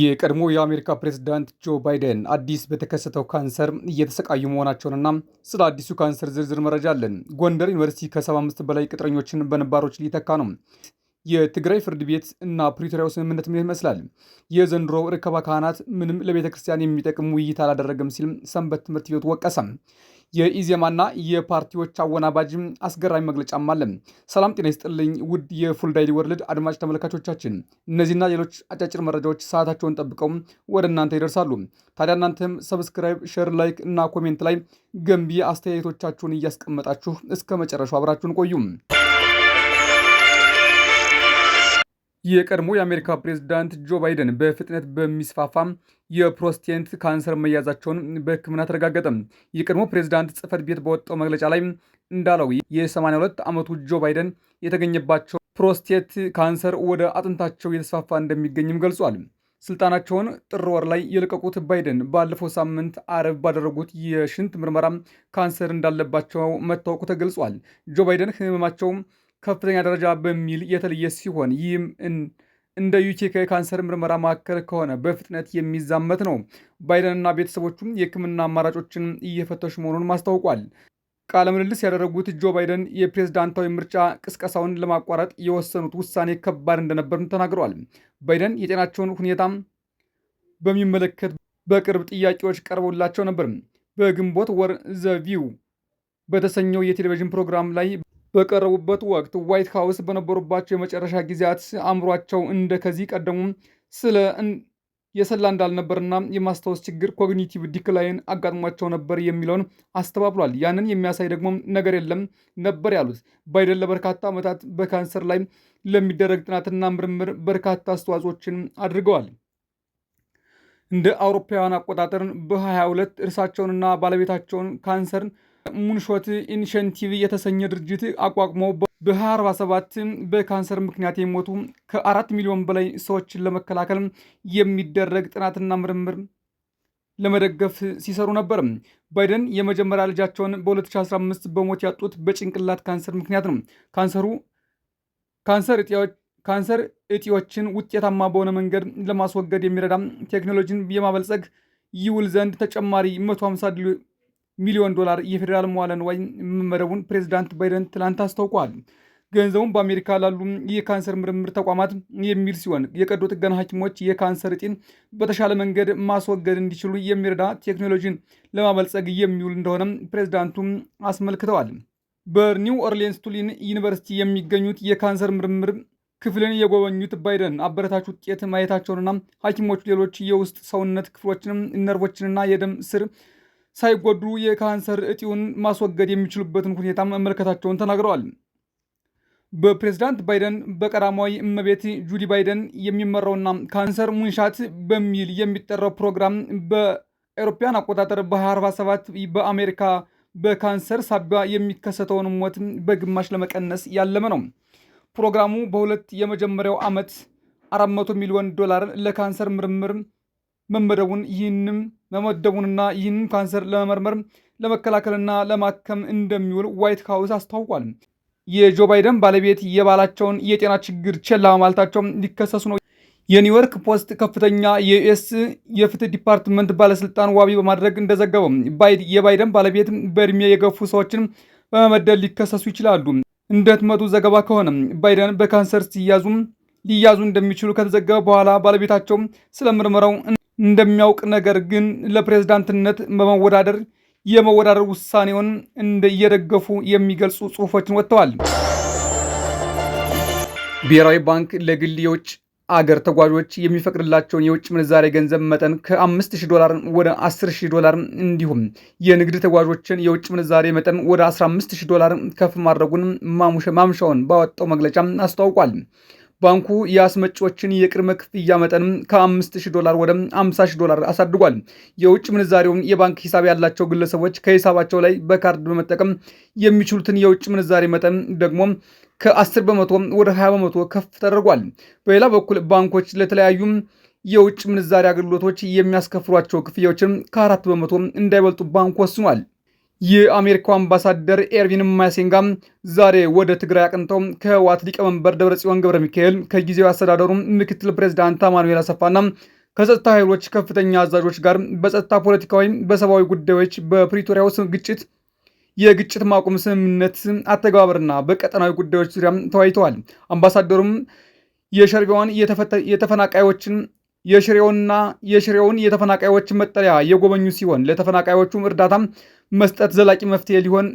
የቀድሞ የአሜሪካ ፕሬዝዳንት ጆ ባይደን አዲስ በተከሰተው ካንሰር እየተሰቃዩ መሆናቸውንና ስለ አዲሱ ካንሰር ዝርዝር መረጃ አለን። ጎንደር ዩኒቨርሲቲ ከ75 በላይ ቅጥረኞችን በነባሮች ሊተካ ነው። የትግራይ ፍርድ ቤት እና ፕሪቶሪያው ስምምነት ምን ይመስላል? የዘንድሮው ርክበ ካህናት ምንም ለቤተ ክርስቲያን የሚጠቅም ውይይት አላደረገም ሲል ሰንበት ትምህርት ቤቱ ወቀሰ። የኢዜማና የፓርቲዎች አወናባጅ አስገራሚ መግለጫም አለ። ሰላም ጤና ይስጥልኝ ውድ የ Full Daily World አድማጭ ተመልካቾቻችን፣ እነዚህና ሌሎች አጫጭር መረጃዎች ሰዓታቸውን ጠብቀው ወደ እናንተ ይደርሳሉ። ታዲያ እናንተም subscribe፣ share፣ like እና comment ላይ ገንቢ አስተያየቶቻችሁን እያስቀመጣችሁ እስከ መጨረሻው አብራችሁን ቆዩ። የቀድሞ የአሜሪካ ፕሬዝዳንት ጆ ባይደን በፍጥነት በሚስፋፋ የፕሮስቴት ካንሰር መያዛቸውን በሕክምና ተረጋገጠ። የቀድሞ ፕሬዝዳንት ጽህፈት ቤት በወጣው መግለጫ ላይ እንዳለው የ82 ዓመቱ ጆ ባይደን የተገኘባቸው ፕሮስቴት ካንሰር ወደ አጥንታቸው እየተስፋፋ እንደሚገኝም ገልጿል። ስልጣናቸውን ጥር ወር ላይ የለቀቁት ባይደን ባለፈው ሳምንት አረብ ባደረጉት የሽንት ምርመራ ካንሰር እንዳለባቸው መታወቁ ተገልጿል። ጆ ባይደን ህመማቸው ከፍተኛ ደረጃ በሚል የተለየ ሲሆን ይህም እንደ ዩኬ የካንሰር ምርመራ ማዕከል ከሆነ በፍጥነት የሚዛመት ነው። ባይደንና ቤተሰቦቹም የሕክምና አማራጮችን እየፈተሹ መሆኑን አስታውቋል። ቃለ ምልልስ ያደረጉት ጆ ባይደን የፕሬዝዳንታዊ ምርጫ ቅስቀሳውን ለማቋረጥ የወሰኑት ውሳኔ ከባድ እንደነበርም ተናግረዋል። ባይደን የጤናቸውን ሁኔታ በሚመለከት በቅርብ ጥያቄዎች ቀርበውላቸው ነበር። በግንቦት ወር The View በተሰኘው የቴሌቪዥን ፕሮግራም ላይ በቀረቡበት ወቅት ዋይት ሀውስ በነበሩባቸው የመጨረሻ ጊዜያት አእምሯቸው እንደ ከዚህ ቀደሙ ስለ የሰላ እንዳልነበርና የማስታወስ ችግር cognitive decline አጋጥሟቸው ነበር የሚለውን አስተባብሏል። ያንን የሚያሳይ ደግሞ ነገር የለም ነበር ያሉት ባይደን ለበርካታ ዓመታት በካንሰር ላይ ለሚደረግ ጥናትና ምርምር በርካታ አስተዋጽኦችን አድርገዋል። እንደ አውሮፓውያን አቆጣጠር በ22 እርሳቸውንና ባለቤታቸውን Cancer Moonshot Initiative የተሰኘ ድርጅት አቋቁመው በ2047 በካንሰር ምክንያት የሚሞቱ ከ4 ሚሊዮን በላይ ሰዎችን ለመከላከል የሚደረግ ጥናትና ምርምር ለመደገፍ ሲሰሩ ነበር። ባይደን የመጀመሪያ ልጃቸውን በ2015 በሞት ያጡት በጭንቅላት ካንሰር ምክንያት ነው። ካንሰሩ ካንሰር እጢዎችን ውጤታማ በሆነ መንገድ ለማስወገድ የሚረዳ ቴክኖሎጂን የማበልጸግ ይውል ዘንድ ተጨማሪ 150 ሚሊዮን ዶላር የፌዴራል መዋለ ንዋይ መመደቡን ፕሬዚዳንት ባይደን ትላንት አስታውቋል። ገንዘቡን በአሜሪካ ላሉ የካንሰር ምርምር ተቋማት የሚል ሲሆን የቀዶ ጥገና ሐኪሞች የካንሰር እጢን በተሻለ መንገድ ማስወገድ እንዲችሉ የሚረዳ ቴክኖሎጂን ለማበልጸግ የሚውል እንደሆነም ፕሬዚዳንቱም አስመልክተዋል። በኒው ኦርሊንስ ቱሊን ዩኒቨርሲቲ የሚገኙት የካንሰር ምርምር ክፍልን የጎበኙት ባይደን አበረታች ውጤት ማየታቸውንና ሐኪሞቹ ሌሎች የውስጥ ሰውነት ክፍሎችንም ነርቮችንና የደም ስር ሳይጎዱ የካንሰር እጢውን ማስወገድ የሚችሉበትን ሁኔታ መመልከታቸውን ተናግረዋል። በፕሬዝዳንት ባይደን በቀዳማዊ እመቤት ጁዲ ባይደን የሚመራውና Cancer Moonshot በሚል የሚጠራው ፕሮግራም በአውሮፓውያን አቆጣጠር በ2047 በአሜሪካ በካንሰር ሳቢያ የሚከሰተውን ሞት በግማሽ ለመቀነስ ያለመ ነው። ፕሮግራሙ በሁለት የመጀመሪያው ዓመት 400 ሚሊዮን ዶላር ለካንሰር ምርምር መመደቡን ይህንም መመደቡንና ይህንም ካንሰር ለመመርመር፣ ለመከላከልና ለማከም እንደሚውል ዋይት ሀውስ አስታውቋል። የጆ ባይደን ባለቤት የባላቸውን የጤና ችግር ቸላ በማለታቸው ሊከሰሱ ነው። የኒውዮርክ ፖስት ከፍተኛ የዩኤስ የፍትህ ዲፓርትመንት ባለስልጣን ዋቢ በማድረግ እንደዘገበው የባይደን ባለቤት በእድሜ የገፉ ሰዎችን በመበደል ሊከሰሱ ይችላሉ። እንደ ህትመቱ ዘገባ ከሆነ ባይደን በካንሰር ሲያዙ ሊያዙ እንደሚችሉ ከተዘገበ በኋላ ባለቤታቸው ስለ ምርመራው እንደሚያውቅ ነገር ግን ለፕሬዝዳንትነት በመወዳደር የመወዳደር ውሳኔውን እንደየደገፉ የሚገልጹ ጽሑፎችን ወጥተዋል። ብሔራዊ ባንክ ለግል የውጭ አገር ተጓዦች የሚፈቅድላቸውን የውጭ ምንዛሬ ገንዘብ መጠን ከ5000 ዶላር ወደ 10,000 ዶላር እንዲሁም የንግድ ተጓዦችን የውጭ ምንዛሬ መጠን ወደ 15,000 ዶላር ከፍ ማድረጉን ማምሻውን ባወጣው መግለጫ አስታውቋል። ባንኩ የአስመጪዎችን የቅድመ ክፍያ መጠንም ከ5000 ዶላር ወደ 50,000 ዶላር አሳድጓል። የውጭ ምንዛሬውን የባንክ ሂሳብ ያላቸው ግለሰቦች ከሂሳባቸው ላይ በካርድ በመጠቀም የሚችሉትን የውጭ ምንዛሬ መጠን ደግሞ ከ10% ወደ 20% ከፍ ተደርጓል። በሌላ በኩል ባንኮች ለተለያዩ የውጭ ምንዛሬ አገልግሎቶች የሚያስከፍሏቸው ክፍያዎችን ከ4% እንዳይበልጡ ባንኩ ወስኗል። የአሜሪካው አምባሳደር ኤርቪን ማሲንጋ ዛሬ ወደ ትግራይ አቅንተው ከህወሓት ሊቀመንበር ደብረጽዮን ገብረ ሚካኤል፣ ከጊዜያዊ አስተዳደሩ ምክትል ፕሬዚዳንት አማኑኤል አሰፋና ከጸጥታ ኃይሎች ከፍተኛ አዛዦች ጋር በጸጥታ፣ ፖለቲካዊ፣ በሰብአዊ ጉዳዮች፣ በፕሪቶሪያው ግጭት የግጭት ማቆም ስምምነት አተገባበርና በቀጠናዊ ጉዳዮች ዙሪያ ተወያይተዋል። አምባሳደሩም የሽሬውን የተፈናቃዮችን የሽሬውና የሽሬውን የተፈናቃዮች መጠለያ የጎበኙ ሲሆን ለተፈናቃዮቹም እርዳታ መስጠት ዘላቂ መፍትሄ ሊሆን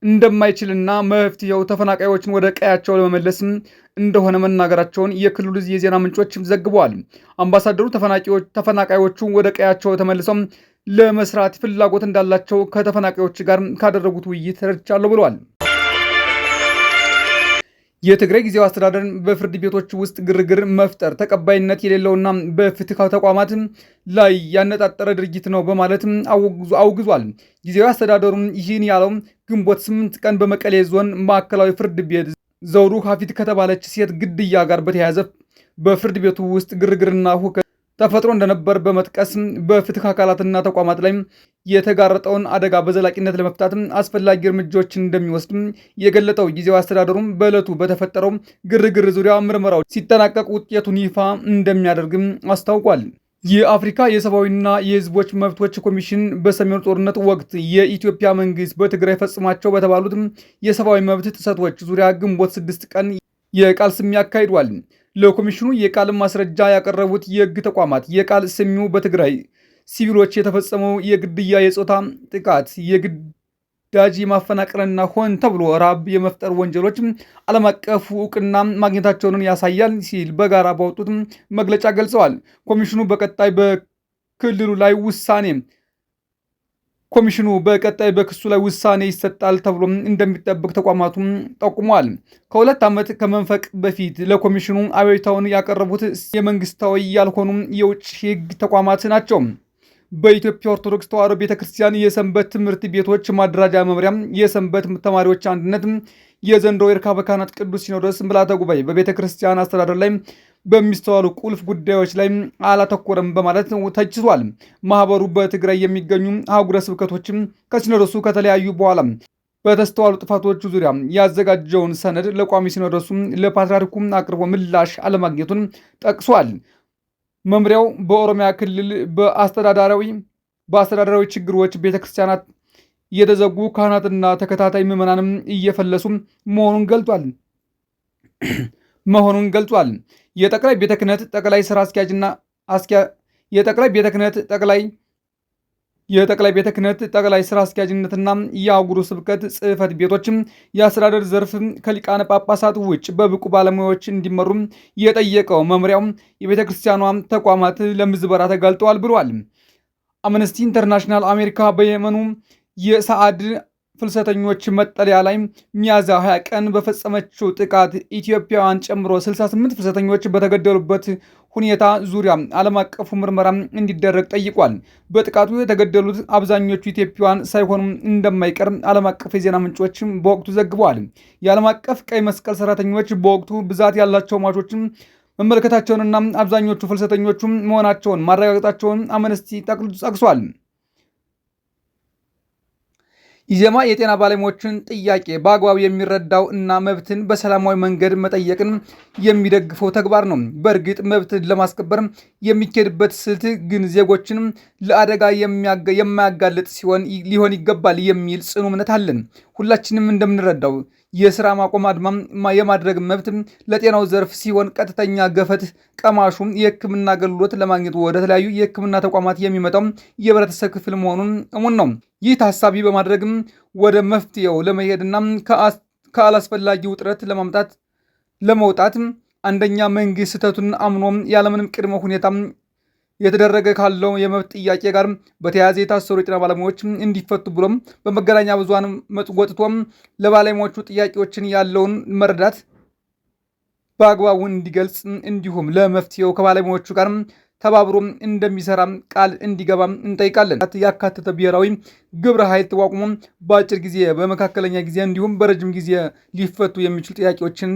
እንደማይችልና መፍትሄው ተፈናቃዮችን ወደ ቀያቸው ለመመለስ እንደሆነ መናገራቸውን የክልሉ የዜና ምንጮች ዘግበዋል። አምባሳደሩ ተፈናቃዮቹ ወደ ቀያቸው ተመልሰው ለመስራት ፍላጎት እንዳላቸው ከተፈናቃዮች ጋር ካደረጉት ውይይት ተረድቻለሁ ብለዋል። የትግራይ ጊዜያዊ አስተዳደር በፍርድ ቤቶች ውስጥ ግርግር መፍጠር ተቀባይነት የሌለውና በፍትህ ተቋማት ላይ ያነጣጠረ ድርጊት ነው በማለት አውግዟል። ጊዜያዊ አስተዳደሩ ይህን ያለው ግንቦት 8 ቀን በመቀሌ ዞን ማዕከላዊ ፍርድ ቤት ዘውዱ ሀፊት ከተባለች ሴት ግድያ ጋር በተያያዘ በፍርድ ቤቱ ውስጥ ግርግርና ሁከት ተፈጥሮ እንደነበር በመጥቀስ በፍትህ አካላትና ተቋማት ላይ የተጋረጠውን አደጋ በዘላቂነት ለመፍታት አስፈላጊ እርምጃዎችን እንደሚወስድ የገለጠው ጊዜያዊ አስተዳደሩም በዕለቱ በተፈጠረው ግርግር ዙሪያ ምርመራው ሲጠናቀቅ ውጤቱን ይፋ እንደሚያደርግም አስታውቋል። የአፍሪካ የሰብአዊና የሕዝቦች መብቶች ኮሚሽን በሰሜኑ ጦርነት ወቅት የኢትዮጵያ መንግስት በትግራይ ፈጽሟቸው በተባሉት የሰብአዊ መብት ጥሰቶች ዙሪያ ግንቦት 6 ቀን የቃል ስሚ አካሂዷል። ለኮሚሽኑ የቃል ማስረጃ ያቀረቡት የህግ ተቋማት የቃል ስሚው በትግራይ ሲቪሎች የተፈጸመው የግድያ፣ የጾታ ጥቃት፣ የግዳጅ የማፈናቀልና ሆን ተብሎ ረሃብ የመፍጠር ወንጀሎች ዓለም አቀፍ እውቅና ማግኘታቸውን ያሳያል ሲል በጋራ ባወጡት መግለጫ ገልጸዋል። ኮሚሽኑ በቀጣይ በክልሉ ላይ ውሳኔ ኮሚሽኑ በቀጣይ በክሱ ላይ ውሳኔ ይሰጣል ተብሎ እንደሚጠበቅ ተቋማቱ ጠቁመዋል። ከ2 ዓመት ከመንፈቅ በፊት ለኮሚሽኑ አቤቱታውን ያቀረቡት የመንግስታዊ ያልሆኑ የውጭ ህግ ተቋማት ናቸው። በኢትዮጵያ ኦርቶዶክስ ተዋሕዶ ቤተክርስቲያን የሰንበት ትምህርት ቤቶች ማደራጃ መምሪያ የሰንበት ተማሪዎች አንድነት የዘንድሮ የርካበ ካህናት ቅዱስ ሲኖዶስ ምልዓተ ጉባኤ በቤተክርስቲያን አስተዳደር ላይ በሚስተዋሉ ቁልፍ ጉዳዮች ላይ አላተኮረም በማለት ተችቷል። ማህበሩ በትግራይ የሚገኙ አህጉረ ስብከቶችም ከሲኖዶሱ ከተለያዩ በኋላ በተስተዋሉ ጥፋቶቹ ዙሪያ ያዘጋጀውን ሰነድ ለቋሚ ሲኖዶሱ ለፓትርያርኩ አቅርቦ ምላሽ አለማግኘቱን ጠቅሷል። መምሪያው በኦሮሚያ ክልል በአስተዳደራዊ ችግሮች ቤተክርስቲያናት እየተዘጉ ካህናትና ተከታታይ ምዕመናንም እየፈለሱ መሆኑን ገልጿል። የጠቅላይ ቤተ ክህነት ጠቅላይ ስራ አስኪያጅና የጠቅላይ ቤተ ክህነት ጠቅላይ የጠቅላይ ቤተ ክህነት ጠቅላይ ስራ አስኪያጅነትና የአህጉረ ስብከት ጽሕፈት ቤቶችም የአስተዳደር ዘርፍ ከሊቃነ ጳጳሳት ውጭ በብቁ ባለሙያዎች እንዲመሩ የጠየቀው መምሪያው የቤተ ክርስቲያኗ ተቋማት ለምዝበራ ተጋልጠዋል ብሏል። አምነስቲ ኢንተርናሽናል አሜሪካ በየመኑ የሰዓድ ፍልሰተኞች መጠለያ ላይ ሚያዝያ 20 ቀን በፈጸመችው ጥቃት ኢትዮጵያውያን ጨምሮ 68 ፍልሰተኞች በተገደሉበት ሁኔታ ዙሪያ ዓለም አቀፉ ምርመራ እንዲደረግ ጠይቋል። በጥቃቱ የተገደሉት አብዛኞቹ ኢትዮጵያውያን ሳይሆኑ እንደማይቀር ዓለም አቀፍ የዜና ምንጮች በወቅቱ ዘግበዋል። የዓለም አቀፍ ቀይ መስቀል ሰራተኞች በወቅቱ ብዛት ያላቸው ሟቾችን መመልከታቸውንና አብዛኞቹ ፍልሰተኞቹ መሆናቸውን ማረጋገጣቸውን አምነስቲ ጠቅሷል። ኢዜማ የጤና ባለሙያዎችን ጥያቄ በአግባቡ የሚረዳው እና መብትን በሰላማዊ መንገድ መጠየቅን የሚደግፈው ተግባር ነው። በእርግጥ መብትን ለማስከበር የሚካሄድበት ስልት ግን ዜጎችን ለአደጋ የማያጋልጥ ሲሆን ሊሆን ይገባል የሚል ጽኑ እምነት አለን። ሁላችንም እንደምንረዳው የስራ ማቆም አድማ የማድረግ መብት ለጤናው ዘርፍ ሲሆን ቀጥተኛ ገፈት ቀማሹ የሕክምና አገልግሎት ለማግኘት ወደ ተለያዩ የሕክምና ተቋማት የሚመጣው የህብረተሰብ ክፍል መሆኑን እሙን ነው። ይህ ታሳቢ በማድረግም ወደ መፍትሄው ለመሄድና ከአላስፈላጊ ውጥረት ለመውጣት አንደኛ፣ መንግስት ስህተቱን አምኖ ያለምንም ቅድመ ሁኔታ የተደረገ ካለው የመብት ጥያቄ ጋር በተያያዘ የታሰሩ የጤና ባለሙያዎች እንዲፈቱ ብሎም በመገናኛ ብዙሃን ወጥቶም ለባለሙያዎቹ ጥያቄዎችን ያለውን መረዳት በአግባቡ እንዲገልጽ እንዲሁም ለመፍትሄው ከባለሙያዎቹ ጋር ተባብሮ እንደሚሰራ ቃል እንዲገባ እንጠይቃለን። ያካተተ ብሔራዊ ግብረ ኃይል ተቋቁሞ በአጭር ጊዜ፣ በመካከለኛ ጊዜ እንዲሁም በረጅም ጊዜ ሊፈቱ የሚችሉ ጥያቄዎችን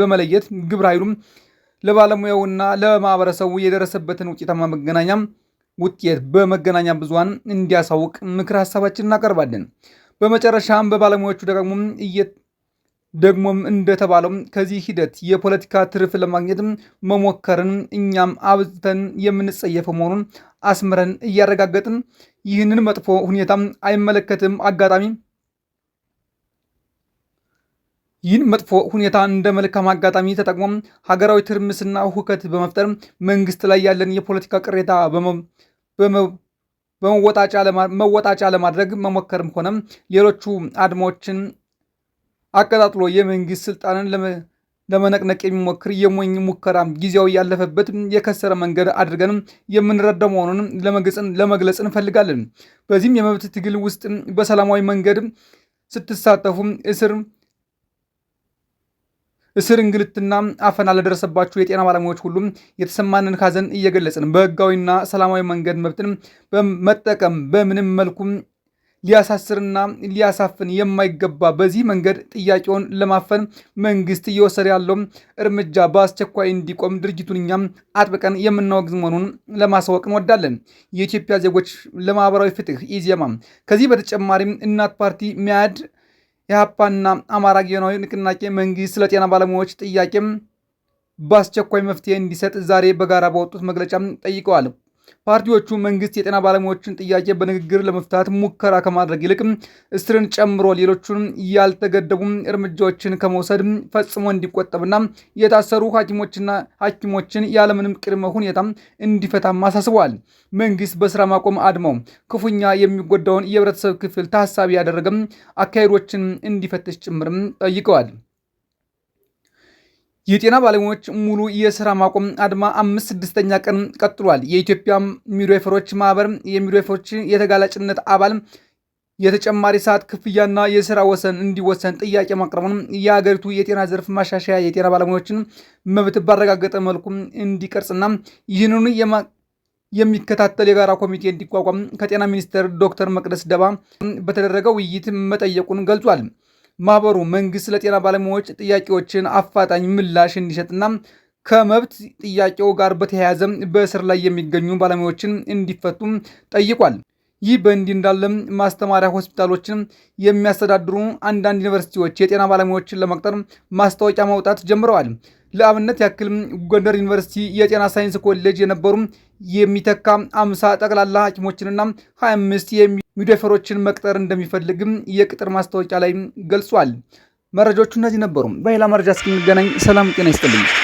በመለየት ግብረ ኃይሉም ለባለሙያውና ለማህበረሰቡ የደረሰበትን ውጤታማ መገናኛ ውጤት በመገናኛ ብዙሃን እንዲያሳውቅ ምክር ሀሳባችን እናቀርባለን። በመጨረሻም በባለሙያዎቹ ደግሞ ደግሞም እንደተባለው ከዚህ ሂደት የፖለቲካ ትርፍ ለማግኘት መሞከርን እኛም አብዝተን የምንጸየፈው መሆኑን አስምረን እያረጋገጥን ይህንን መጥፎ ሁኔታ አይመለከትም አጋጣሚ ይህን መጥፎ ሁኔታ እንደ መልካም አጋጣሚ ተጠቅሞ ሀገራዊ ትርምስና ሁከት በመፍጠር መንግስት ላይ ያለን የፖለቲካ ቅሬታ መወጣጫ ለማድረግ መሞከርም ሆነ ሌሎቹ አድማዎችን አቀጣጥሎ የመንግስት ስልጣንን ለመነቅነቅ የሚሞክር የሞኝ ሙከራ ጊዜያዊ ያለፈበት የከሰረ መንገድ አድርገን የምንረዳው መሆኑን ለመግለጽ እንፈልጋለን። በዚህም የመብት ትግል ውስጥ በሰላማዊ መንገድ ስትሳተፉ እስር፣ እንግልትና አፈና ለደረሰባቸው የጤና ባለሙያዎች ሁሉም የተሰማንን ሐዘን እየገለጽን በህጋዊና ሰላማዊ መንገድ መብትን በመጠቀም በምንም መልኩ ሊያሳስርና ሊያሳፍን የማይገባ በዚህ መንገድ ጥያቄውን ለማፈን መንግስት እየወሰደ ያለው እርምጃ በአስቸኳይ እንዲቆም ድርጅቱን እኛም አጥብቀን የምናወግዝ መሆኑን ለማሳወቅ እንወዳለን። የኢትዮጵያ ዜጎች ለማህበራዊ ፍትህ ኢዜማ። ከዚህ በተጨማሪም እናት ፓርቲ፣ መኢአድ፣ ኢሕአፓና አማራ ጊዮናዊ ንቅናቄ መንግስት ለጤና ባለሙያዎች ጥያቄም በአስቸኳይ መፍትሄ እንዲሰጥ ዛሬ በጋራ ባወጡት መግለጫ ጠይቀዋል። ፓርቲዎቹ መንግስት የጤና ባለሙያዎችን ጥያቄ በንግግር ለመፍታት ሙከራ ከማድረግ ይልቅ እስርን ጨምሮ ሌሎቹን ያልተገደቡ እርምጃዎችን ከመውሰድ ፈጽሞ እንዲቆጠብና የታሰሩ ሐኪሞችና ሐኪሞችን ያለምንም ቅድመ ሁኔታ እንዲፈታም አሳስበዋል። መንግስት በስራ ማቆም አድማው ክፉኛ የሚጎዳውን የህብረተሰብ ክፍል ታሳቢ ያደረገም አካሄዶችን እንዲፈትሽ ጭምርም ጠይቀዋል። የጤና ባለሙያዎች ሙሉ የስራ ማቆም አድማ አምስት ስድስተኛ ቀን ቀጥሏል። የኢትዮጵያ ሚድዋይፈሮች ማህበር የሚድዋይፈሮች የተጋላጭነት አባል የተጨማሪ ሰዓት ክፍያና የስራ ወሰን እንዲወሰን ጥያቄ ማቅረቡን የሀገሪቱ የጤና ዘርፍ ማሻሻያ የጤና ባለሙያዎችን መብት ባረጋገጠ መልኩ እንዲቀርጽና ይህንኑ የሚከታተል የጋራ ኮሚቴ እንዲቋቋም ከጤና ሚኒስትር ዶክተር መቅደስ ደባ በተደረገ ውይይት መጠየቁን ገልጿል። ማህበሩ መንግስት ለጤና ባለሙያዎች ጥያቄዎችን አፋጣኝ ምላሽ እንዲሰጥና ከመብት ጥያቄው ጋር በተያያዘ በእስር ላይ የሚገኙ ባለሙያዎችን እንዲፈቱ ጠይቋል። ይህ በእንዲህ እንዳለም ማስተማሪያ ሆስፒታሎችን የሚያስተዳድሩ አንዳንድ ዩኒቨርሲቲዎች የጤና ባለሙያዎችን ለመቅጠር ማስታወቂያ ማውጣት ጀምረዋል። ለአብነት ያክል ጎንደር ዩኒቨርሲቲ የጤና ሳይንስ ኮሌጅ የነበሩ የሚተካ 50 ጠቅላላ ሐኪሞችንና 25 የሚድዋይፈሮችን መቅጠር እንደሚፈልግም የቅጥር ማስታወቂያ ላይ ገልጿል። መረጃዎቹ እነዚህ ነበሩ። በሌላ መረጃ እስክንገናኝ ሰላም ጤና ይስጥልኝ።